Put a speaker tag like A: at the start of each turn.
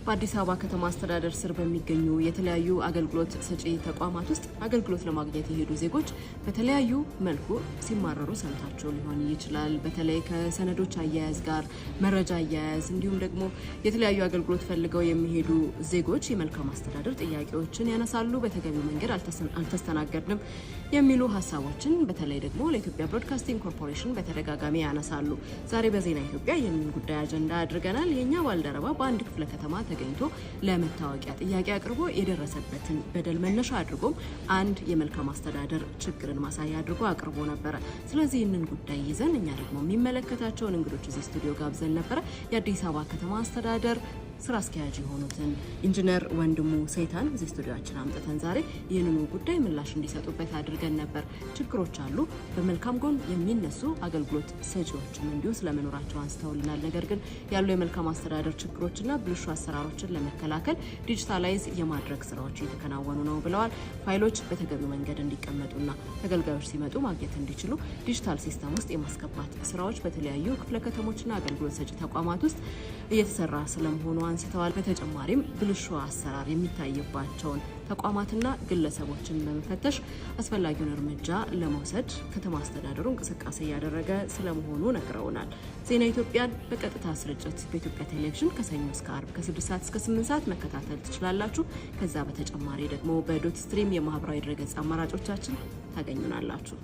A: በአዲስ አበባ ከተማ አስተዳደር ስር በሚገኙ የተለያዩ አገልግሎት ሰጪ ተቋማት ውስጥ አገልግሎት ለማግኘት የሄዱ ዜጎች በተለያዩ መልኩ ሲማረሩ ሰምታችሁ ሊሆን ይችላል። በተለይ ከሰነዶች አያያዝ ጋር፣ መረጃ አያያዝ እንዲሁም ደግሞ የተለያዩ አገልግሎት ፈልገው የሚሄዱ ዜጎች የመልካም አስተዳደር ጥያቄዎችን ያነሳሉ። በተገቢው መንገድ አልተስተናገድንም የሚሉ ሀሳቦችን በተለይ ደግሞ ለኢትዮጵያ ብሮድካስቲንግ ኮርፖሬሽን በተደጋጋሚ ያነሳሉ። ዛሬ በዜና ኢትዮጵያ ይህንን ጉዳይ አጀንዳ አድርገናል። የእኛ ባልደረባ በአንድ ክፍለ ከተማ ተገኝቶ ለመታወቂያ ጥያቄ አቅርቦ የደረሰበትን በደል መነሻ አድርጎም አንድ የመልካም አስተዳደር ችግርን ማሳያ አድርጎ አቅርቦ ነበረ። ስለዚህ ይህንን ጉዳይ ይዘን እኛ ደግሞ የሚመለከታቸውን እንግዶች እዚህ ስቱዲዮ ጋብዘን ነበረ። የአዲስ አበባ ከተማ አስተዳደር ስራ አስኪያጅ የሆኑትን ኢንጂነር ወንድሙ ሰይታን እዚህ ስቱዲዮችን አምጥተን ዛሬ ይህንኑ ጉዳይ ምላሽ እንዲሰጡበት አድርገን ነበር። ችግሮች አሉ፣ በመልካም ጎን የሚነሱ አገልግሎት ሰጪዎችም እንዲሁ ስለመኖራቸው አንስተውልናል። ነገር ግን ያሉ የመልካም አስተዳደር ችግሮችና ብልሹ አሰራሮችን ለመከላከል digitalize የማድረግ ስራዎች እየተከናወኑ ነው ብለዋል። ፋይሎች በተገቢው መንገድ እንዲቀመጡና ተገልጋዮች ሲመጡ ማግኘት እንዲችሉ digital system ውስጥ የማስገባት ስራዎች በተለያዩ ክፍለ ከተሞችና አገልግሎት ሰጪ ተቋማት ውስጥ እየተሰራ ስለመሆኑ አንስተዋል። በተጨማሪም ብልሹ አሰራር የሚታይባቸውን ተቋማትና ግለሰቦችን በመፈተሽ አስፈላጊውን እርምጃ ለመውሰድ ከተማ አስተዳደሩ እንቅስቃሴ እያደረገ ስለመሆኑ ነግረውናል። ዜና ኢትዮጵያን በቀጥታ ስርጭት በኢትዮጵያ ቴሌቪዥን ከሰኞ እስከ አርብ ከ6 ሰዓት እስከ 8 ሰዓት መከታተል ትችላላችሁ። ከዛ በተጨማሪ ደግሞ በ Dot Stream የማህበራዊ ድረገጽ አማራጮቻችን ታገኙናላችሁ።